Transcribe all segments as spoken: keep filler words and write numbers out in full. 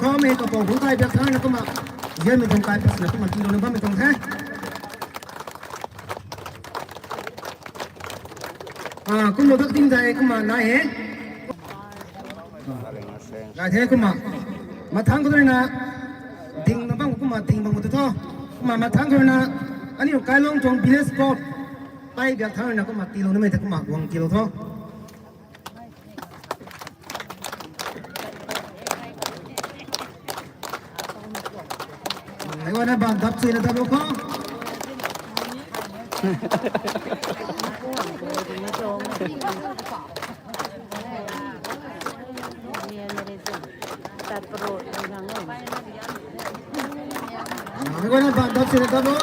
Khou mei kapou hu kai biak thangc na kumna, zianmei tuang kai pasna kumna tiilouna bammei tuang the. Ah, kumna dak ting dai kumna nai he. Nai the kumna. Mathangc khou ruina, ding na bam kumna ding bam tu tho. Kumna mathangc khou ruina, aniu Kailong tuang village court, pai biak thangc ruina kumna tiilouna mei the kumna guang tiilou tho. Ai wana bam dap chuina dap lou kho. Ai wana bam dap chuina dap lou.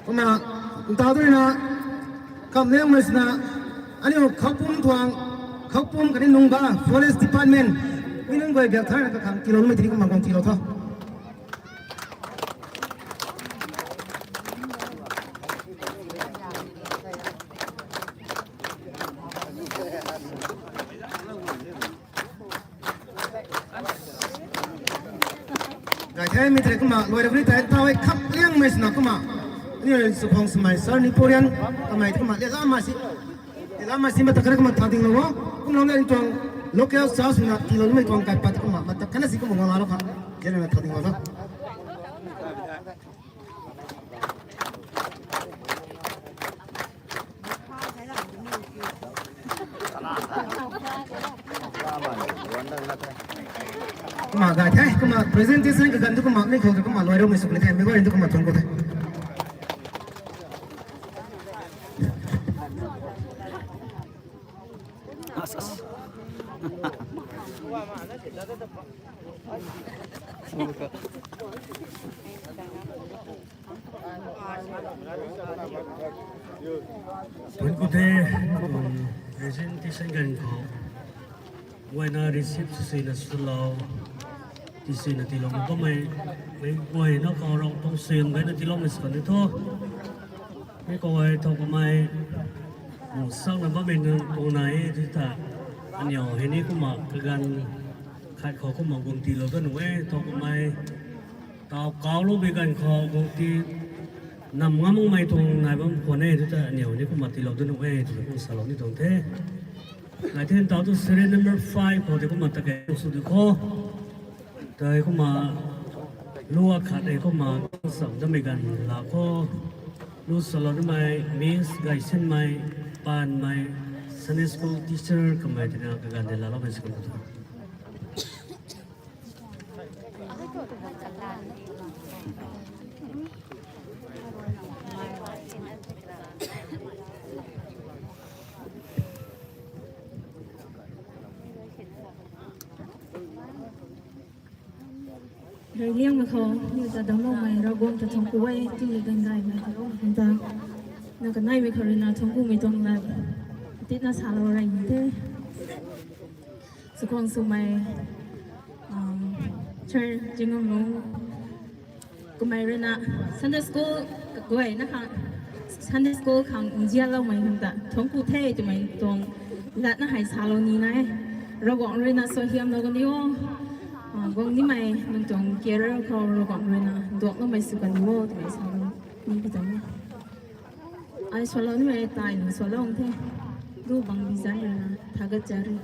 Kumna, ntaw tu ruina, kam liangmei swna, aniu Khoupum tuang, Khoupum khatni Nungba Forest Department, mi nunc guay biak thangc na kakhang tiiloumei tini kumna guang tiilou tho. Gay the, mi tei kumna luai ra kuni tei, ntaw hei khap liangmei swna kumna, aniu Chakhwang Swmei sir Niporian, kamei kumna lialamei si, lialamei si mata khat kumna tha dinglou o. Kumlou na tuang local church swna tiiloumei tuang kaipat kumna mata khat na si kumna guang laalou kha, zianna tha dinglou tho. Kumna gay the, kumna presentation kaganv tu kumna mi khou tu kumna luai ramei sw kuni the, mi guay tu kumna thuanc ku the. Thuanc ku the, presentation ganv khou guayna receive swsuina swlou, tiswna tiilou bammei, mei guayna khou rang pang sui am gayna tiiloumei sw kan ni tho. Mi khou hei thow kamei, mu sakna bammei nunc tuang nai e, ti ta, aniw hei ni kumna kaganv khat khou kumna guang tiilou dat nuh e, thow kamei, taw kauloumei ganv khou guang ti, nam ngam makmei tuang nai bam khwan e, ti ta aniw ni kumna tiilou dat nuh e, twna kum salou ni tuang the. Nai the ntaw tu serial number five khou tei kumna ta kei sw di kho. Tei kumna, lu akhat tei kumna, sak damei ganv la kho. Lu salou nimei, Miss Gaysinmei, Panmei, Sunday school teacher kamei tina kaganv tei laaloumei sw kan tho. Reyliangmei khou, niw ta damcloumei Ravguangc ta thuanc ku e, tini ganv daihmei ta lou kan ta. Nang kaneimei khou ruina thuanc kumei tuang lat, titna salou rey ni the. Chakhwang Swmei, um, Sir Zingamlung, kamei ruina Sunday school kaguayna khang, Sunday school khang nzianloumei khang ta thuanc ku the twmei tuang latna hei salou ni nai. Ravguangc ruina suaihiamlou kan di o. Ah, guang nimei nang tuang career khou Ravguangc ruina duakloumei sw kan di o twmei salou ni pi tuang e. Ai swalou nimei tei nang swalou the. Du bang bizan ruina thagat chari.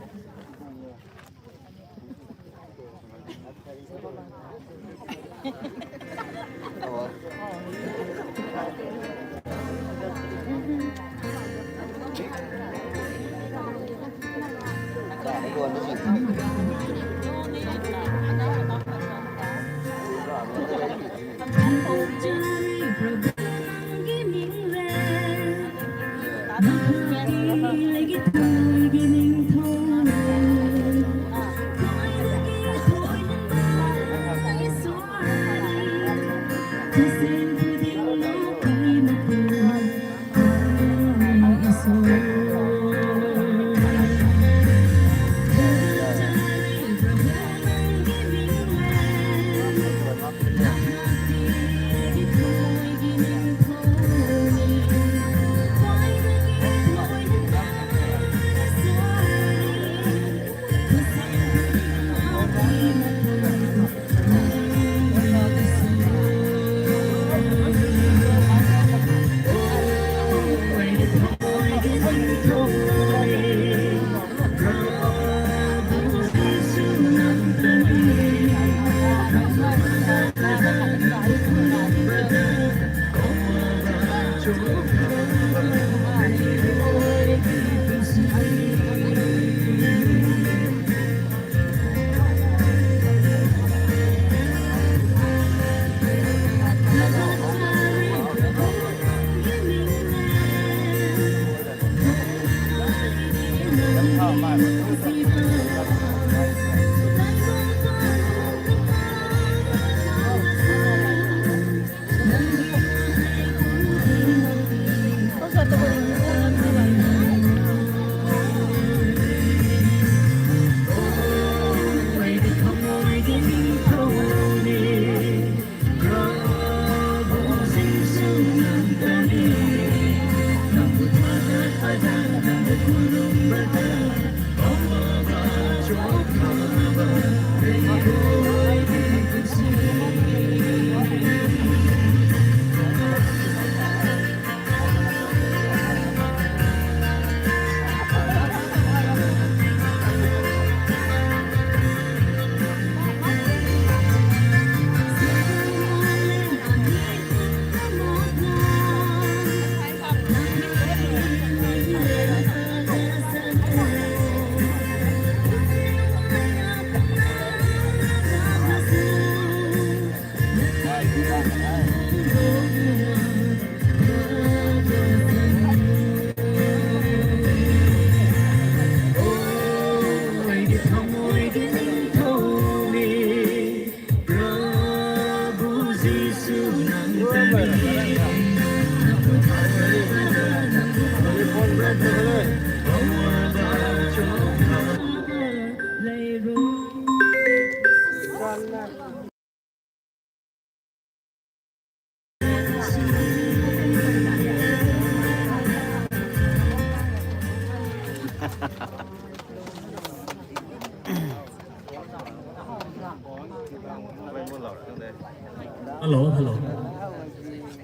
Hello, hello.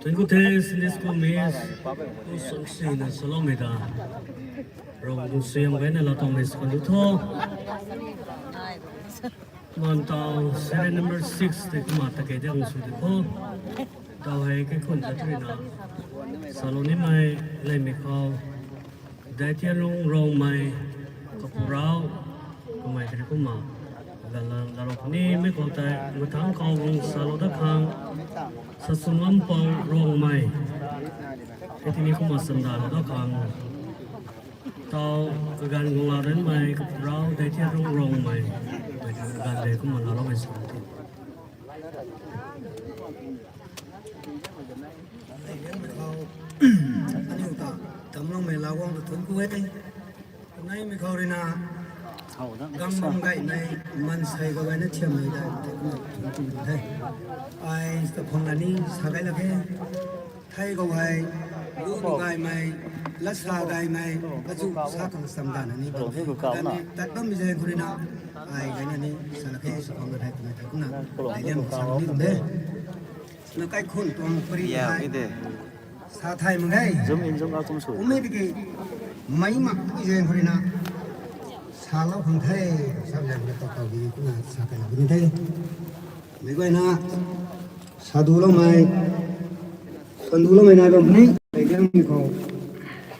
Thank you, thanks, Sunday school miss. Ku sung si na salomei ta. Rong ku suyam bai na la tong miss kon du tho. Man tau serial number six te kumna ta ke diang sw di kho. Tau hei ke khun ta three na. Salou nimei leimei khou. Daithianrung Rongmei, Kapurau, kamei tari kumna. Lala, lala ni mei khou tei, mathang khou rung salou da khang. Sasumlam pau Rongmei. Hei tini kumna sanda lou da khang. Tau kaganv gungla danmei, Kapurau, Daithianrung Rongmei. Kaganv de kumna laloumei sa ti. Aniu ta, tamloumei Ravguangc ta thuanc ku e. Kaneimei khou rui na, gang bam gaymei, maansei khou gayna thiammei dai, ta kumna thuanc ku the. Ai ta phang la ni sa gay lak khe. Thei khou hei, lu gaymei, lat sa gaymei, azu sa khang sam dan ni bam. Tat bammei zaeng khou rui na, ai gayna ni sa lak khe, sa phang la the, twmei ta kumna, ai liam sa ni bam de. Na kaikhun tuang pari hei. Sa thay mak ge. Zoom in, zoom out kum sw. Kummei tiki meic mak pui zaeng khou rui na. Salou khang the, sa zaeng na tau tau di kumna sa kai na puni the. Meic guayna, sa duloumei, kan duloumei nai bam puni. Meic guayna khou.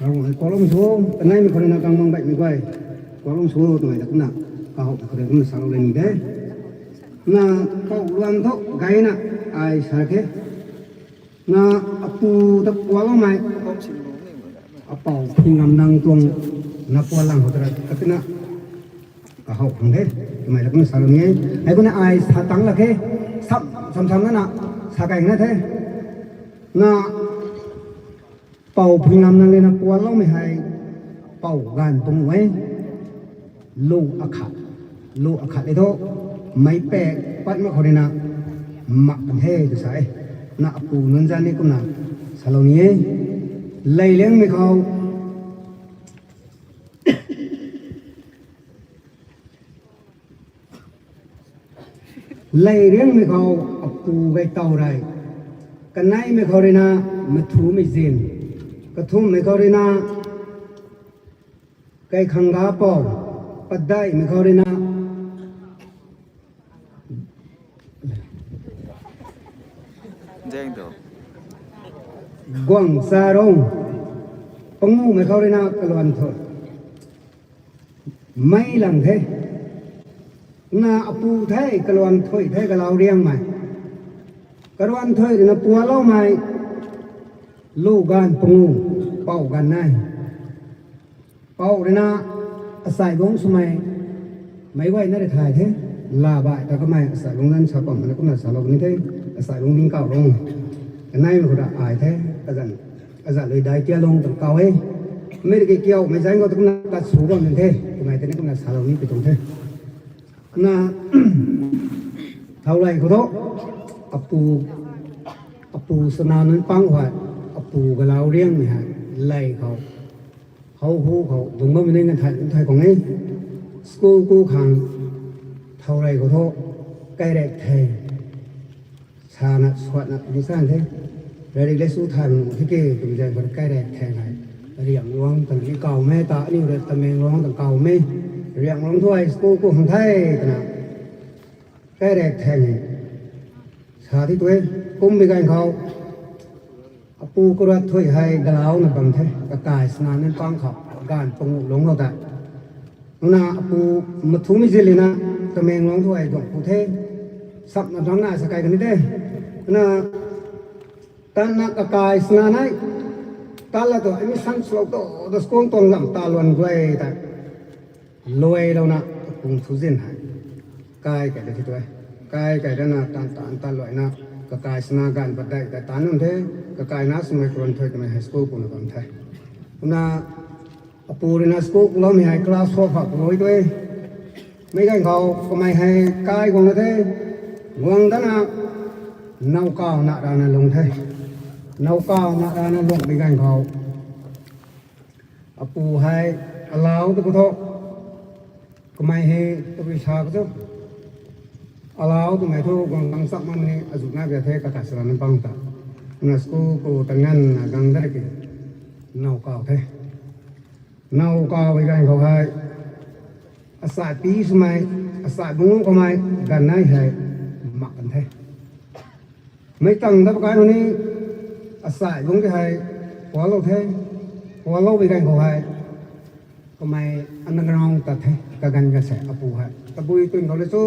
Ravguangc hei kuaklou sw, kaneimei khou rui na kang mang baihmei guay. Kuaklou sw, twmei ta kumna. Kahouh ta khou rui kumna salou le ni de. Na, kau luan thu, gayna, ai sa khe. Na apu ta kuakloumei, apou Phingam Nang tuang na kuaklang khou ta rui, katina, kahouh khang the, twmei ta kumna salou ni e. Hei kumna ai sa tang lak khe, sam, sam, sam na na, sa kai na the. Na, pou Phingam Nang le na kuakloumei hei, pou ganv tuang e. Lu akhat, lu akhat e thu, meic pak pat mak khou rui na, mak kan the tw sa e. Na apu nunc zanc ni kumna, salou ni e. Leiliangmei khou, Leiliangmei khou apu gay tow rei. Kaneimei khou rui na mathumei zin. Kathumhmei khou rui na kaikhang ga pou. Padeihmei khou rui na Zeng tu. Guang Charung, panguhmei khou rui na Kaluan Thuy, mei lang the. Na apu the Kaluan Thuy the, Galau Riangmei. Kaluan Thuy rui na pualoumei, lu ganv pangu, pou ganv nei. Pou rui na Asaibungc swmei, meic guayna rui thay the. Laa baih ta kamei Asaibungc nunc sa pam na kumna salou ni the. Asaibungc ding kauh rung, kaneimei khou ra ai the. Kazanc, kazanc lui dai tialung tuang kauh e. Mei rui ki kiaumei zanc khou ta kumna kat sw bam ni the. Kamei tei ni kumna salou ni pi tuang the. Na thourey khou thu, apu, apu Sana Nunc Pang hei, apu Galau Riangmei hei, lei khou, how hu khou dungc bammei ni nganv thay nunc thay khang e. School ku khang thourey khou thu, kairek the, sana suatna ni san the. Lairik le su thay mak the ke twmei zaeng khou kairek the hei, Riangluang tang ni kauhmei ta, aniu rui Tamenglong tang kauhmei, Riangluang thu hei school ku khang the twna kairek the ni sa ti tu e. Kummei ganv khou, apu Kaluan Thuy hei Galauna bam the, kakai Sana Nunc Pang khou, ganv pangu lungc lou ta. Kumna apu Mathumei Zilina, Tamenglong thu hei duang pu the, sapna duangcna sa kai kan ni the. Kumna tanna kakai Sana nei, tat la tu admission swlou tu, tu school tuang lam ta luan guay ta, luailouna, apung Thuzin hei, kai kai da ti tu e. Kai kai dana tan tan tat luaina, kakai Sana ganv padeih ta taanc nunc the. Kakai na swmei Kaluan Thuy twmei hei school kuna bam the. Kumna apu rui na school kuloumei hei class four pha kulou tu e. Mei ganv khou kamei hei kai guang na the. Guang dana, nowkaw na rana lung the. Nowkaw na rana lungmei ganv khou, apu hei alau tu khou thu, kamei hei tabui sa khou thu, alau twmei thu guang gang chak makmei ni azuh na bia the, kakai Sana Nunc Pang ta. Na school ku ta nganvna gang da ki, nowkaw the. Nowkaw mei ganv khou hei, asai pi swmei, Asaibungc kamei, ganv nei hei, mak kan the. Mei tang da pakai nunc ni, Asaibungc ki hei, pualou the, pualou mei ganv khou hei, kamei underground tat the, kaganv ka se apu hei. Tabui tun khou le chu,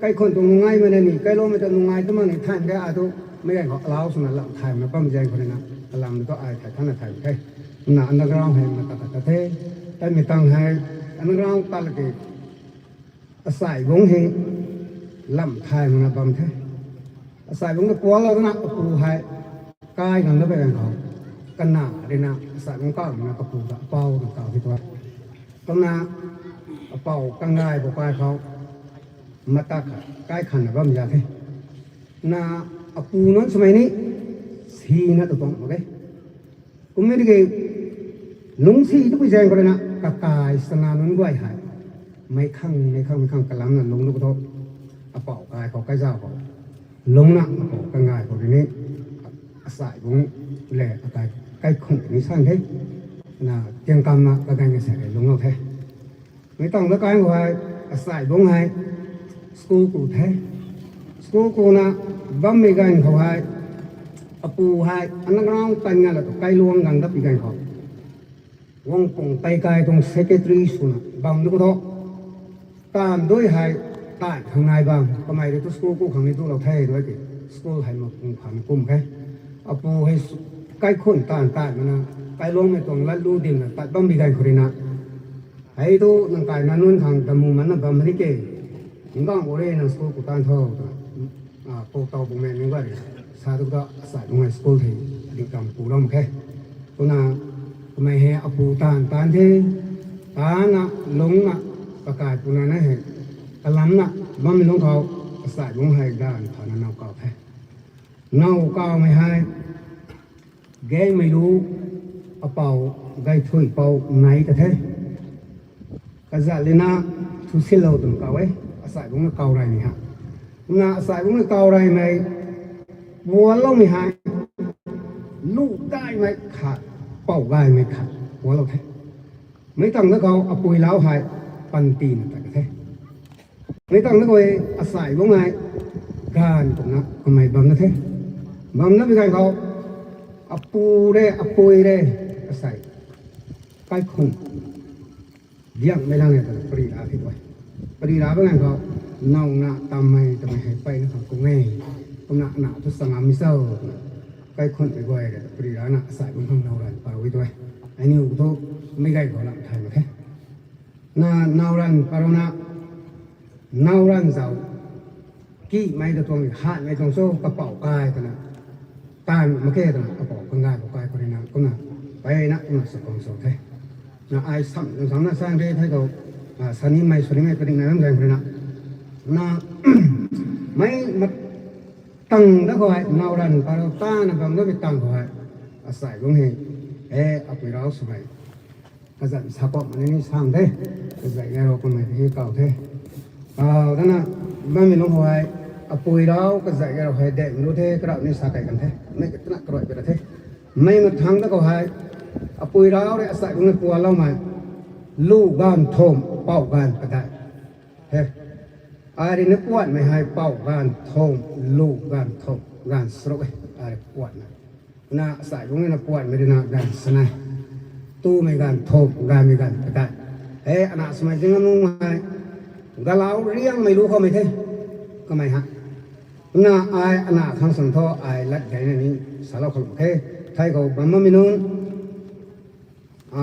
kaikhun tuang nungaimei na ni, kailoumei ta nungai ta mak ni thay ke a tu, mei ganv khou alau swna lam thay na bam zaeng khou rui na, alam tu ai thay thana thay the. Na underground hei mata kata the. Taimei tang hei, underground tat la ki, Asaibungc hei lam thay mana bam the. Asaibungc ta pualou dana apu hei, kai gang da pei ganv khou, kana rui na Asaibungc kau na kapu ta apou na kau hei tu. Kumna apou kanggay khou kai khou, mata khat kai khanna bam za the. Na apu nunc swmei ni, sina tu tuang mak e. Kummei tiki, lungcsi tu pui zaeng khou rui na, kakai Sana nunc guay hei, meic khang, meic khang, meic khang kalamna lungc tu khou thu, apou kai khou, kaizauc khou, lungcna apou kanggay khou rui ni, Asaibungc le akai, kaikhun ni san the, na, tiangkamna kaganv ka se rui lungclou the. Mei tang da kai khou hei, Asaibungc hei, school ku the. School kuna, bammei ganv khou hei, apu hei underground tan nga la tu kailuang gang dap pi ganv khou, Guangpung Teikai tuang secretary swna bam tu khou thu, taanv dui hei, tai khang nai bam, kamei rui tu school ku khang ni tulou the rui ki, school hei mapung khang kum khe. Apu hei, kaikhun taanv tai mana, kailuangmei tuang latlu dimna tat bam pi ganv khou rui na, hei tu nang kai na nunc khang damu manna bam ni ke, ngang ore nang school ku taanv tho twna, pou taw bumaeng ni guay rui sa tu ta, Asaibungc hei school thei, dingkam ku ram khe. Kumna, kamei hei apu taanv taanv the, taanvna, lungcna, kakai puna na hei, kalamna, bammei lungc khou, Asaibungc hei ganv phana nowkaw the. Nowkawmei hei, Gaengmei lu, apou, Gaithuipou nei ta the. Kazat lina, Thusilou twna kaw e, Asaibungc na kaw reymei ha. Kumna Asaibungc na kaw reymei, pualoumei hei, lu gaymei khat, pou gaymei khat, pualou the. Mei tang da khou apui lau hei, pantina tat ka the. Mei tang da khou Asaibungc hei, ganv kumna kamei bam na the. Bam na pi ganv khou, Apu re, apui re, asei. Kaikhun. Diangmei lang e twna pari ra the guay. Pari ra bam ganv khou, nowna tammei twmei hei mpeyna khang kung e. Kumna na thu sa ngam mi cho twna. Kaikhunmei guay re, pari rana asei bam khang now ran parou e twe. Aniu thu, mei gay khou lam thay mak khe. Na now ran parouna, now ran zau. Kimei ta tuang, hatmei tuang cho, kapou kai twna. Taanv mak khe twna, kapou kangay pou kai khou rina, kumna, mpeyna, kumna sa khang cho the. Na ai sam, sam na sang re the khou, a, sanimei, sanimei, padikna ram zang khou rina. Na, mei mat tang da khou hei, now ran parou tana bam da bi tang khou hei. Asei bam hei, e, apui rau swmei. Kazanc sa kau mani ni sang the, kazanc gay rou kamei hei kau the. Kau dana, bammei lung khou hei, apui rau kazanc gay rou hei dek lu the, karau ni sa kai kan the, mei ka twna karuai pi ra the. Mei mathangc da khou hei, apui rau rui asei bam ni puanloumei, lu ganv thumh, pou ganv padeih. He. Ai rui ni puanmei hei pou ganv thumh, lu ganv thumh, ganv charuk e, ai rui puanmei. Na asei bam ni na puanmei rui na ganv chanei. Tumei ganv thumh, gaymei ganv padeih. He, ana swmei zing nungmei. Galau riangmei lu khoumei the. Kamei ha. Na ai ana khang sang thu ai lat gayna ni salou khou khe. Thei khou bam bammei nunc. A,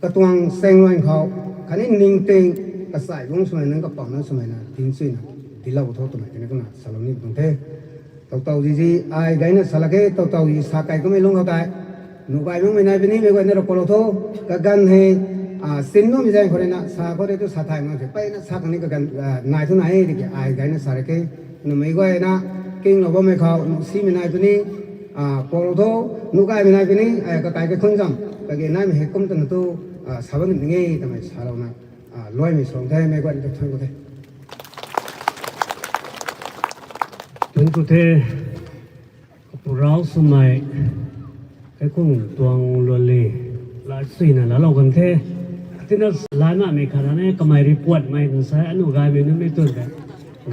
katuang saengluan khou, khatni ningting, kasei bung swmei nunc kapamna swmei na, tingchuina, dilou tho twmei tini kumna salou ni tuang the. Tautau zizi, ai gayna sa lak khe, tautau zizi sa kai kummei lung khou tei. Nuh gay makmei nai puni, meic guayna rui koulou tho, kaganv hei, a, sin nuhmei zaeng khou rui na, sa khou rui tu sa thay mak se, mpeyna sa khang ni kaganv, a, nai thu nai e, tiki ai gayna sa lak khe, namei guayna, kinglou bammei khou, nuh simei nai puni, a, koulou tho, nuh gaymei nai puni, a, kakai kaikhunc zam, kage naimei hei kum twna tu, a, sa bam ni e, twmei salouna, a, luaimei sw the, meic guayna ta thuan khou the. Thuan khou the, kapu rau swmei, kaikhunc tuang luanli, la suina laalou kan the. Tina lanamei khat na ne, kamei rui puanmei kan sa, anu gaymei nunc mei tun the.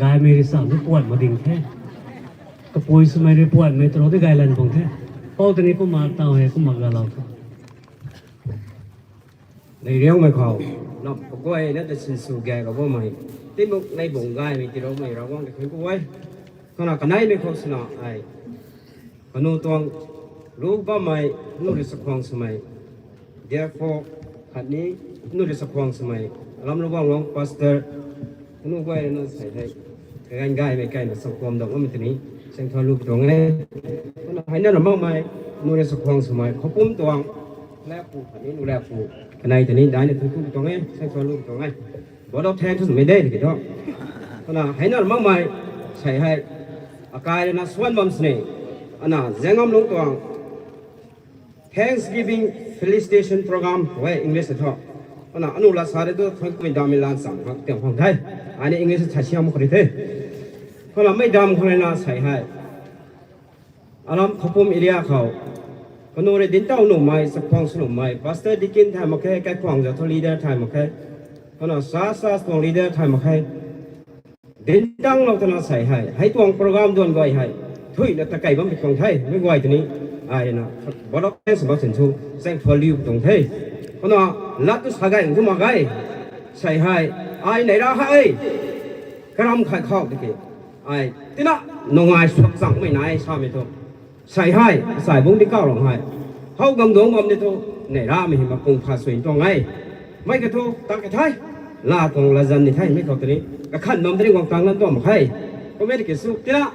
Gaymei rui sa ni puan mak ding the. Kapui swmei rui puanmei twlou di gay lan bang the. Pou tini kumna taw hei, kumna galou the. Nei riangmei khou, lam kaguayna ta sinsw gay ka bammei, timuk nei bung gaymei tiiloumei Ravguangc ta thuan khou e. Kana kaneimei khou swna ai, kanu tuang, lu bammei, nu rui chakhwang swmei, therefore, khatni, nu rui chakhwang swmei, alam lu bam guang pastor, kanu guayna sei hei, kaganv gaymei kaina chakhwang dam bammei tini, saengthuan lu tuang e. Kana heina ra makmei, nu rui chakhwang swmei, khoupum tuang, lakpu khatni nu lakpu, kanei tini daina thuan khou tuang e, saengthuan lu tuang e. Vote of thanks mei de tiki thu. Kana heina ra makmei, sei hei, akai rui na swan bam sini, ana zaengam lung tuang, Thanksgiving Felicitation Program, we English thu. Kana anu la sa de tu, thuan kummei dammei lan cham khang tiang khang the. Ani English sa siam khou rui the. Kana mei dam khou rui na sei hei, alam khoupum area khou, kanu rui dinc taw nuhmei, chakhwang sw nuhmei, pastor, deacon thay mak khe, kaikhwang zat thu leader thay mak khe, kana sa sa tuang leader thay mak khe, dinc tangclou twna sei hei, hei tuang program duan guay hei, thuina ta kei bammei tuang the, meic guay tini, ai na, vote of thanks bam sin thu, saengthuan liu tuang the. Kana, lat tu sa gay tu mak ge, sei hei, ai nei ra hei, karam khat khou tiki, ai, tina, nungai suak changmei nai samei thu. Sei hei, asei bung di kauc rang hei, how gang duangc bam ni thu, nei ramei hei makung pha sui tuang e. Mei ka thu, tang ka the, la tuang la zan ni the, mei khou tini, kakhan bam tini guang tang lan tuang mak khe. Kummei tiki su, tina,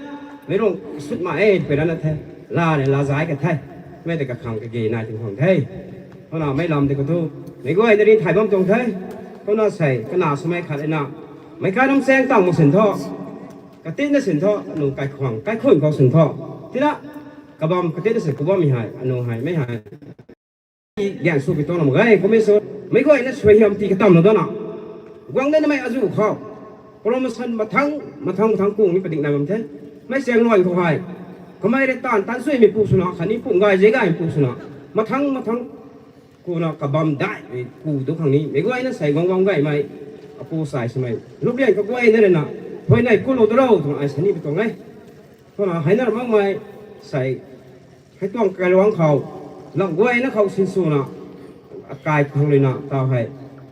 meic rung sut ma e, pui rana the, la ni la zai ka the, mei tei kakhang kage nai tin khang the. Kana mei lam tei khou thu, meic guayna rui thay bam tuang the. Kana sei, kana swmei khat na, meic kai ram chaeng tang mak sin thu, katitna sin thu, anu kaikhwang, kaikhunc khou sin thu, tina, kabam katitna sin khou bammei hei, anu hei, mei hei, gaeng sw pi tuang lam ge, kummei sw, meic guayna suaihiam tii katamlou dana, guang de namei azuh khou, promotion mathang, mathang, mathang kung ni padik nai bam the. Mei chaeng luan khou hei, kamei rui taanv tan suimei pu swna, khatni pu gay zei gaymei pu swna, mathang, mathang, kuna kabam daihmei ku tu khang ni, meic guayna sei guang guang gaymei, apu sai swmei, luplian kaguayna rui na, huayney kulou tu rou twna ai sa ni pi tuang e. Kana heina ra makmei, sei, Hei tuang kailuang khou, lam guayna khou sinswna, akai khang ruina, tau hei.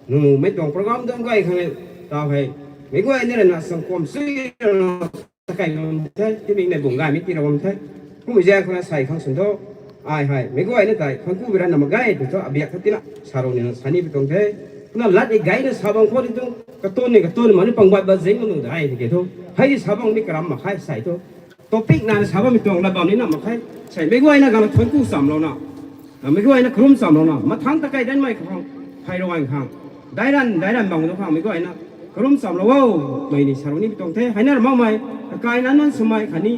Nunc mei tuang program dang gay khang e, tau hei. Meic guayna ruina sangkuam sui ruina, takai bam the, timik nei bung gaymei ti ra bam the. Kummei zaeng khou na sei khang swn tho. Ai hei, meic guayna tei, khang ku bi ra na mak ge, tw tho, abiak khat tina, sa rou nina, sa ni pi tuang the. Kumna lat e gayna sa bam khou ni tu, katun ni, katun ni, mani pang bat bat zing ma nu dai, tiki thu. Hei di sa bam ni karam mak khe, sei thu. Topic na sa bammei tuang lat bam ni na mak khe. Sei meic guayna gana thuanc ku chamlouna. Meic guayna karum chamlouna. Mathang ta kai danmei khang. Phey rou ang khang. Dairan, dairan bang tu khang meic guayna. Karum chamlou o. Mei ni sa rou ni pi tuang the. Hei na ra makmei. Kakai na nunc swmei khatni.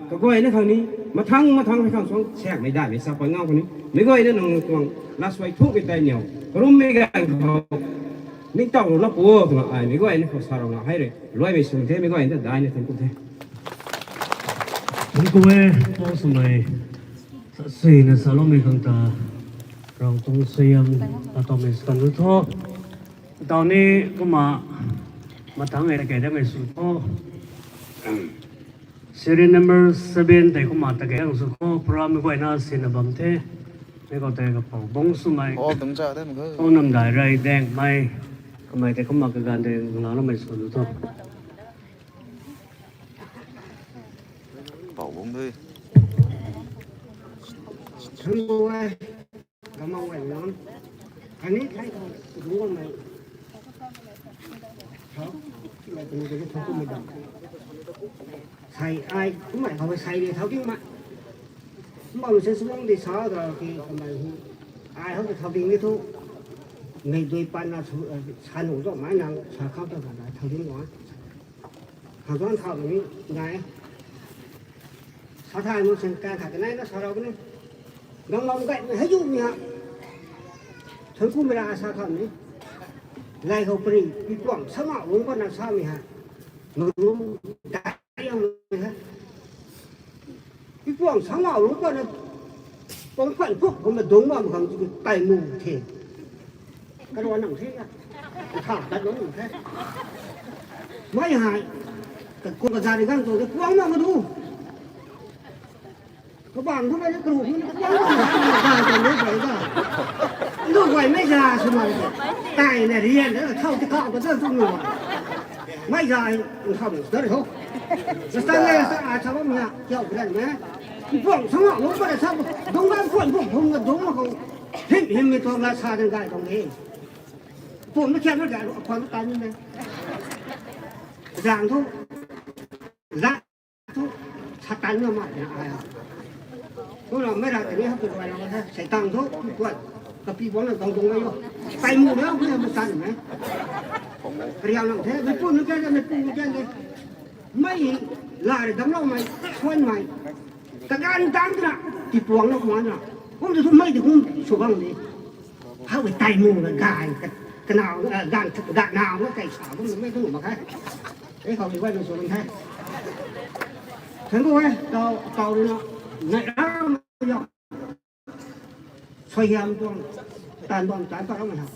Kaguayna khang ni. Mathang, mathang hei khang suang. Siakmei daihmei sa pui ngau khang ni. Meic guayna nang tuang. Lasuai thukmei tei niw. Karummei ganv khou. Ningtaulouna pu o twna ai meic guayna khou sa rouna hei rui. Luaimei swn the meic guayna ta daina thuanc ku the. Thuanc ku e, Pou swmei. Sa suina saloumei khang ta. Ravtuang suaihiam, latowmei sw kan lu tho. Taw ni kumna, mathang e kei damei sw tho. Serial number seven tei kumna ta kei dang sw khou, program mei guayna sina bam the. Mei khou tei kapou bung swmei. Pou Namdai Rey Daengmei. Kamei tei kumna kaganv tei nglaloumei sw lu tho. Pou bung de. Thuanc ku e. Kamang guay nunc. Khatni thei khou, dungc guangmei. Thau, mei kanu kanu thau kummei dam. Sei ai, kummei khou sei ni thau ding ma. Kummei se swmang di sa da ki kamei hu. Ai hou ta thau ding ni thu. Mei dui pan na su, sa nu zauc mai na sa khou ta thau ding ma. Khang tuang thau ni nai. Sa thay mak sin kan khat kanei na sa rou kani. Gang lam gaymei hei zumei ha. Thuanc kumei ra sa kham ni. Lay khou pari, pi puang, sa ma lungc patna samei ha. Maru, dai yangmei ha. Pi puang, sa ma lungc patna, pang phan puk, kumna dungc bam khang, tei mu the. Karuan nang the a. Kathau tat lou nang the. Mei hei. Kakung kazat ni ganv tu de kuang mak ma du. Kabang thu mei ni karu thu ni kuang mak ma du. Ganv tu ni guay ga. Lu guaymei za sw ma de. Tei na rian de thau ti kau ka zan tu nu. Mei za thau ni sdar ho. Stan le sa a sa bam na kiau kran me. Puang sa ma lungc pat sa. Dungc gan puang puang phung na dungc ma khou. Him him mei tuang la sa dang gay tuang e. Puang na khian na gay lu, akhwan na tan ni me. Zang thu. Zang thu. Satan na ma na ai. Thu na mei ra tei ni hap tu guay na the. Seitaan thu. Guay. Kapi puang na dungc dungc mei yo. Tei mu na, mei mu tan me. Kariau nang the. Mei pu nu kian de, mei pu nu kian de. Mei la rui damcloumei, suanmei. Kaganv tang twna, tipuang na kumna. Kum tu thu mei ti kum sw bam ni. Hau e tei mu na ganv, ka, kanaw, ganv, ganv naw na kei sa kum mei tu mak khe. E khou ni guay na sw bam the. Thuanc ku e, taw, taw rui na. Nai ra, yo. Suaihiam tuang, taanv bam taanv pat ramei ha.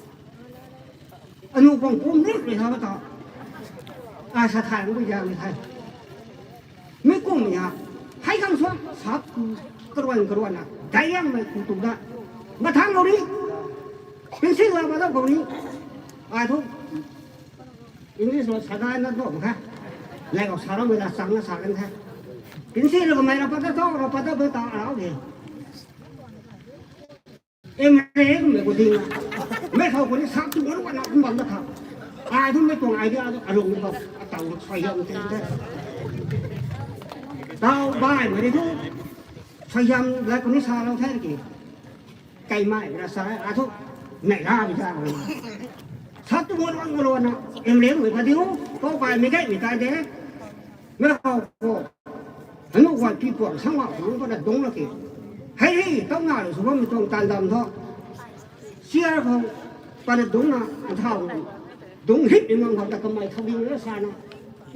Anu kuang pum rit rui ha ta. A sa thay bam zaeng ni the. Mei kummei ha. Hei khang suang, sap ku, karuan karuan na. Dai yangmei ku tu da. Mathang lou ni. Pencil la ma da khou ni. Ai thu. English lo sa dai na do kha. Lay khou sa ramei la chang na sa kan the. Pencil la kamei ra pat da tho, ra pat da tho ta arau de. Em re kummei khou ding na. Mei khou khou ni sap tu ruan na kum bam na tha. Ai thu mei tuang idea thu alung ni khou. Ataw suaihiam the the. Taw baimei ni thu. Suaihiam la khou ni sa lou the ki. Kaimei ra sa, a thu. Nei la bi ta. Sap tu ruan ruan na. Em re kummei kha diu. Kou kaimei gaymei kai de. Mei khou khou. Anu guay pi puang sang mak lungc patna dungc la ki. Hei hei, taw na rui sw bammei tuang taanv dam thu. Chair khou, patna dungc na, nthau. Dungc hip ni mang khou ta kamei thau ding na sa na.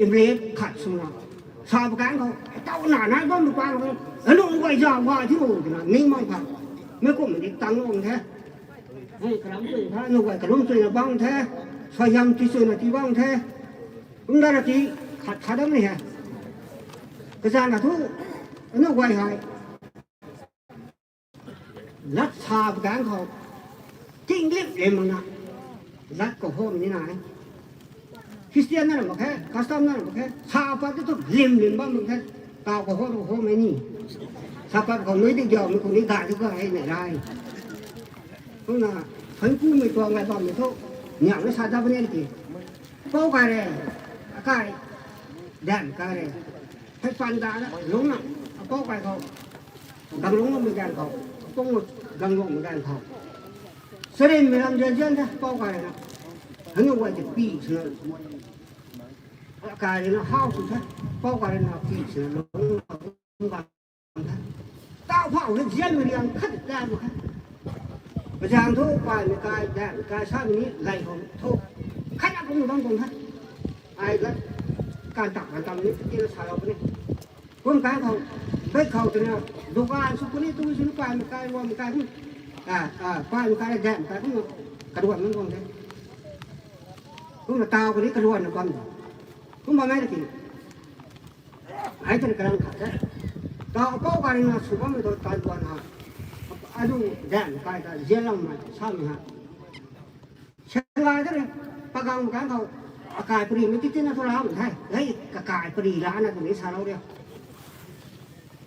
Emre khat swna. Sa pa kan khou, taw na na bam pa khou. Anu guay za guay thi o twna, ning mang khou. Mei kummei ni tang lou the. Hei, karam tui tha, anu guay kalum tuina bam the. Suaihiam ti tuina ti bam the. Kumna ra ti, khat khat dam ni he. Kazanc na thu, anu guay hei. sa pui kang khou, king lim lim makna, lat khou home ni nai. Christian na ram mak khe, custom na ram mak khe, sa pat tu lim lim bam mak khe, taw khou home home ni. Sa pat khou nui di diau mei khou ni gay tu ka hei nei rai. Kumna, thangkumei tuang lai bam mei thu, niang na sa da bane ki. Pou kai re, akai, dan kai re. Thei pan da na, lung na, apou kai khou. Gang lung na mei dan khou, apou gang lung mei dan khou. Sarin mei ram zian zian the, pou kai re na. Hanu wai te pi sina. Akai re na hau sw the, pou kai re na pi sina lung na. Tau phau hei zianmei riang khat ta mak khe. Kazang thu paimei kai, daihmei kai, samei ni lay khou thu. Khat na kum bam tuang the. Ai lat, kan tak kan tam ni, tina salou puni. Kum kan khou, bek khou twna, dukan sw puni, tu sw paimei kai, ruammei kai kum. A, a, paimei kai, daihmei kai kum, karuan nunc tuang the. Kumna tau kani karuan na bam. Kumna mei na ki. Ai tei kalang khat the. Taw apou kai rui na sw bammei tu tan tuan ha. Adu dan kai ta zianloumei samei ha. Sangay de re. Pagang kan khou. Akai pari mei titi na thu ram the. Hei kakai pari lana twmei salou ria.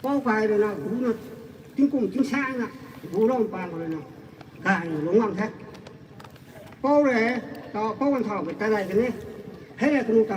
Pou kai rui na gu na tingkum tingsaeng na gu ram pang rui na. Kai lungc lang the. Pou re, taw pou kan thau mei ta dai kani. Hei re kanu